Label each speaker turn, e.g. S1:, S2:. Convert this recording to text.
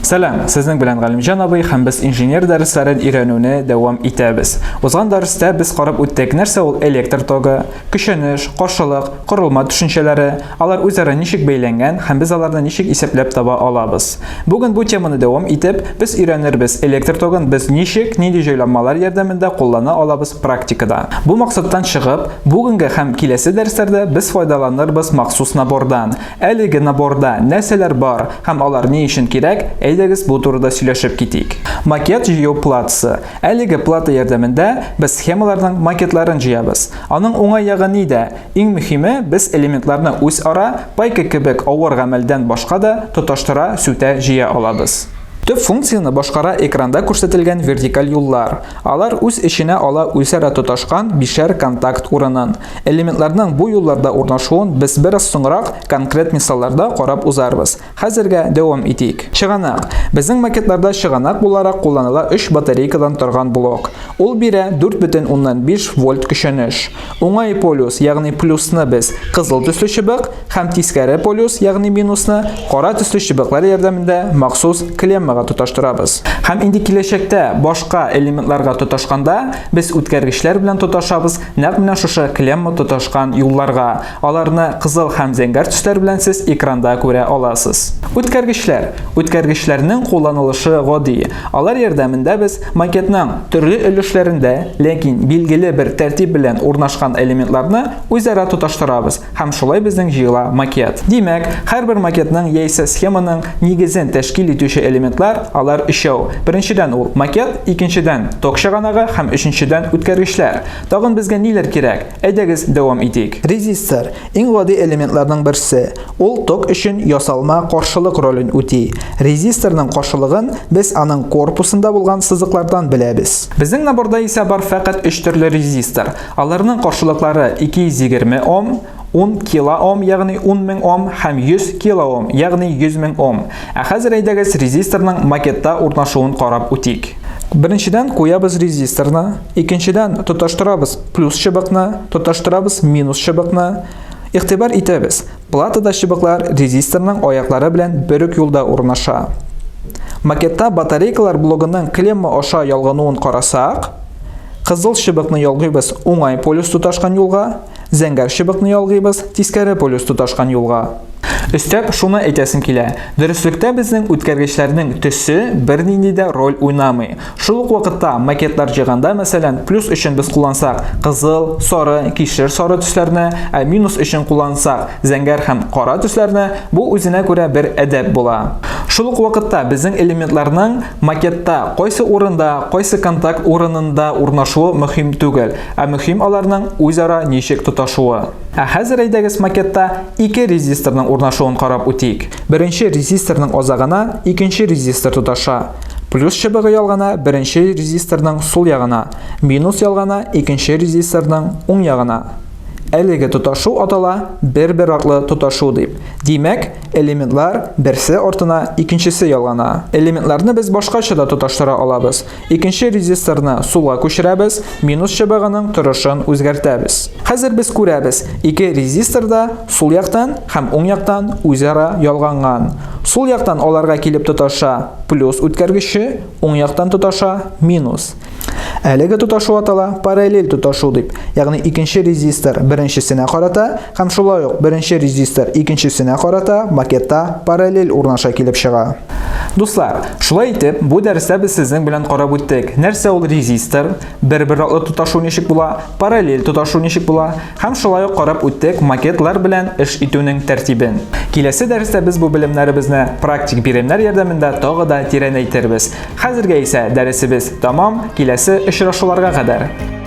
S1: Сәлам, сезнең белән Галимҗан абый һәм без инженер дәресләрен өйрәнүне дәвам итәбез. Узган дәрестә без карап үттек, нәрсә ул электр тогы, көчәнеш, каршылык, корылма төшенчәләре, алар үзара ничек бәйләнгән һәм без аларны ничек исәпләп таба алабыз. Бүген бу теманы дәвам итеп, без өйрәнербез электр тогын без ничек, нинди җайланмалар ярдәмендә куллана алабыз практикада. Бу максаттан чыгып, бүгенге һәм киләсе дәресләрдә без файдаланырбыз махсус набордан. Әлеге наборда нәрсәләр бар һәм алар ни өчен кирәк, әйдәгез бу турыда сөйләшеп китик. Макет җыю платасы. Әлеге плата ярдәмендә без схемаларның макетларын җыябыз. Аның уңай ягы нидә? Иң мөһиме, без элементларны үзара, пайка кебек авыр гамәлдән башка да, тоташтыра, сүтә, җыя алабыз. Төп функцияне башкара экранда күрсәтелгән вертикаль юллар. Алар үз эченә ала үзара тоташкан бишәр контакт урынын. Элементларның бу юлларда урнашуын без бераз соңрак конкрет мисалларда карап узарбыз. Хәзергә дәвам итик. Чыганак. Безнең макетларда чыганак буларак кулланыла өч батарейкадан торган блок. Ул бирә 4,5 вольт көчәнеш. Уңай полюс, ягъни плюсны без кызыл төсле чыбык һәм тискәре полюс, ягъни минусны кара төсле чыбыклар ярдәмендә махсус клеммага тоташтырабыз. Һәм инде киләчәктә башка элементларга тоташканда без үткәргечләр белән тоташабыз, нәкъ менә шушы клемма тоташкан юлларга. Аларны кызыл һәм зәңгәр төсләр белән сез экранда күрә аласыз. Үткәргечләр. Үткәргечләрнең кулланылышы гади. Алар ярдәмендә без макетның төрле өлешләрендә, ләкин билгеле бер тәртип белән урнашкан элементларны үзара тоташтырабыз һәм шулай безнең җыела макет. Димәк, һәрбер макетның яисә схеманың нигезен тәшкил итүче элементлар алар өчәү. Беренчедән ул макет, икенчедән ток чыганагы һәм өченчедән үткәргечләр. Тагын безгә ниләр кирәк? Әйдәгез, дәвам итик.
S2: Резистор, иң гади элементларның берсе. Ул ток өчен ясалма каршылык ролен үти. Резисторның каршылыгын без аның корпусында булган сызыклардан беләбез.
S1: Безнең наборда исә бар фәкать өч төрле резистор. Аларның каршылыклары 220 Ом, 10 килоом, ягъни 10 мең Ом һәм 100 килоом, ягъни 100 мең Ом. Ә хәзер әйдәгез резисторның макетта урнашуын карап үтик. Беренчедән куябыз резисторны, икенчедән тоташтырабыз плюс чыбыкны, тоташтырабыз минус чыбыкны. Игътибар итәбез, платада чыбыклар резисторның аяклары белән бер үк юлда урнаша. Макетта батарейкалар блогының клемма аша ялгануын карасак, кызыл чыбыкны ялгыйбыз уңай полюс тоташкан юлга, зәңгәр чыбыкны ялгыйбыз тискәре полюс тоташкан юлга. Өстәп шуны әйтәсем килә, дөреслектә безнең үткәргечләрнең төсе бернинди дә роль уйнамый. Шул ук вакытта макетлар җыйганда, мәсәлән, плюс өчен без куллансак кызыл, сары, кишер сары төсләрне, ә минус өчен куллансак зәңгәр һәм кара төсләрне, бу үзенә күрә бер әдәп була. Шул ук вакытта безнең элементларның макетта кайсы урында, кайсы контакт урынында урнашуы мөһим түгел, ә мөһим аларның үзара ничек тоташуы. Ә хәзер әйдәгез макетта ике резисторның урнашуын карап үтик. Беренче резисторның азагына икенче резистор тоташа. Плюс чыбыгы ялгана беренче резисторның сул ягына, минус ялгана икенче резисторның уң ягына. Әлеге тоташу атала бер-бер артлы тоташу дип. Димәк, элементлар берсе артына икенчесе ялгана. Элементларны без башкача да тоташтыра алабыз. Икенче резисторны сулга күчерәбез, минус чыбыгының торышын үзгәртәбез. Хәзер без күрәбез, ике резистор да сул яктан һәм уң яктан үзара ялганган. Сул яктан аларга килеп тоташа плюс үткәргече, уң яктан тоташа минус.
S2: Әлеге тоташу атала параллель тоташу дип, ягъни икенче резистор беренчесенә карата һәм шулай ук беренче резистор икенчесенә карата макетта параллель урнаша килеп чыга.
S1: Дуслар, шулай итеп, бу дәрестә без сезнең белән карап үттек, нәрсә ул резистор, бер-бер артлы тоташу ничек була, параллель тоташу ничек була, һәм шулай ук карап үттек макетлар белән эш итүнең тәртибен. Киләсе дәрестә без бу белемнәребезне практик биремнәр ярдәмендә тагы да тирәнәйтербез. Хәзергә исә дәресебез тәмам, киләсе очрашуларга кадәр.